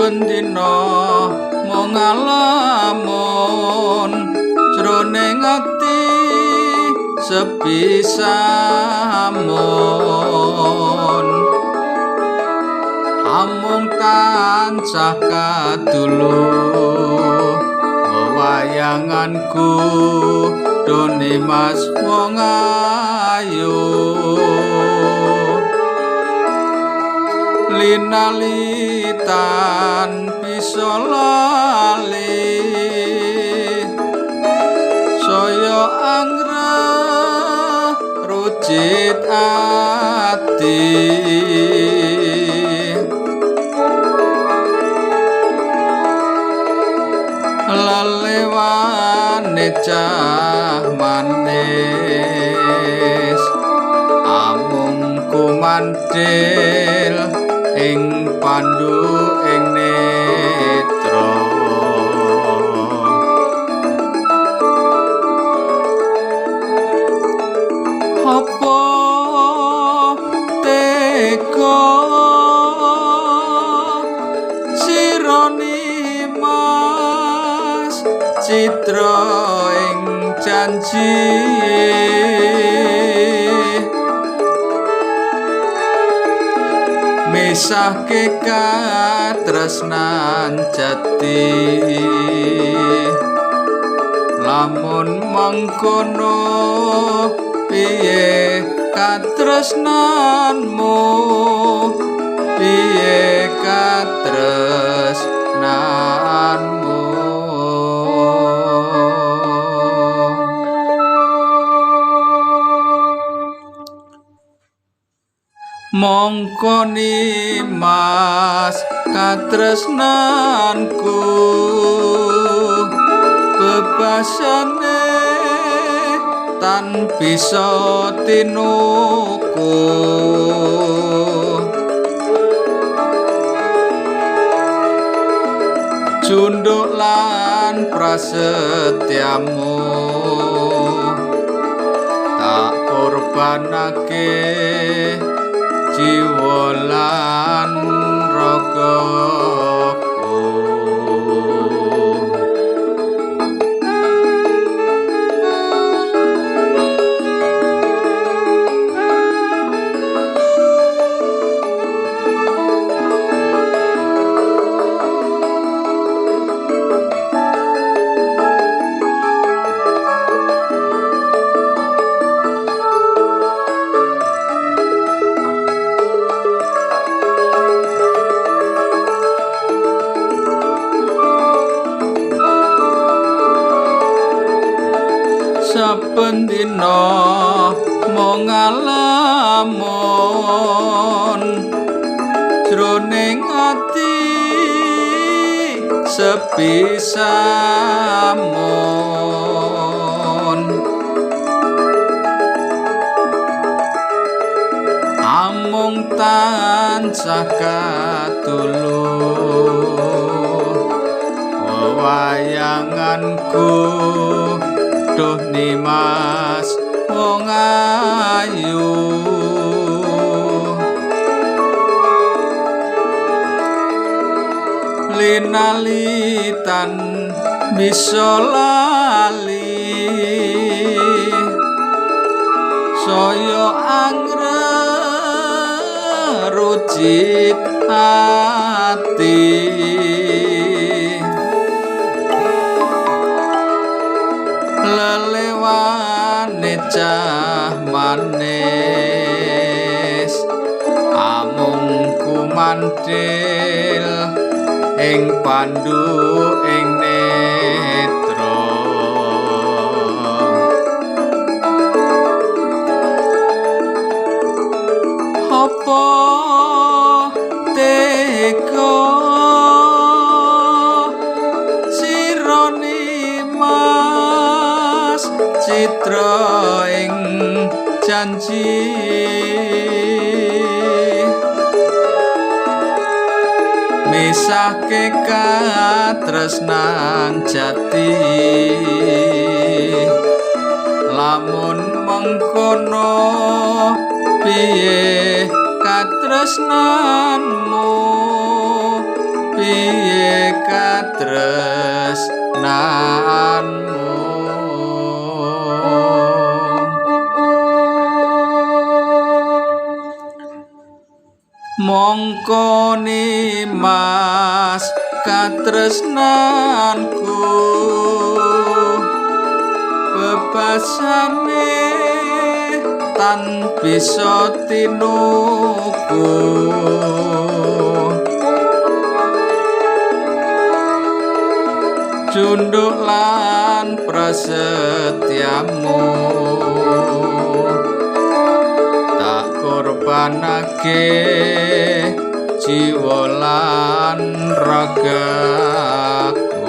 Saben dina mung ngalamun, jroning ati sepi samun. Amung tansah kadulu wewayanganku, done mas wong ayu. Linalitan bisa lali, saya angreh rucit ati. Lelewane cah manis, amung kumandhil ing pandu ing netra. Apa tega sira Mas citra ing janji, misahke katresnan jati. Lamun mengkono piye katresnanmu, piye katresnanmu. Mongko Nimas katresnanku, bebasane tan bisa tinuku. Junduk lan prasetyamu tak korbanake jiwa lan ragaku. Saben dina mung ngalamun, jroning ati sepi samun. Amung tansah katulu wewayanganku, duh Nimas wong ayu. Linalitan bisa lali, saya angreh rucit ati. Lelewane cah manis, amung kumandhil ing pandu ing netra. Apa tega sira Nimas citra ing janji, misahke katresnan jati. Lamun mengkono piye katresnanmu, piye. Piye katresnanmu? Mongko nimas katresnanku, bebasane tan bisa tinuku. Junduk lan prasetyamu tak korbanake jiwa lan ragaku.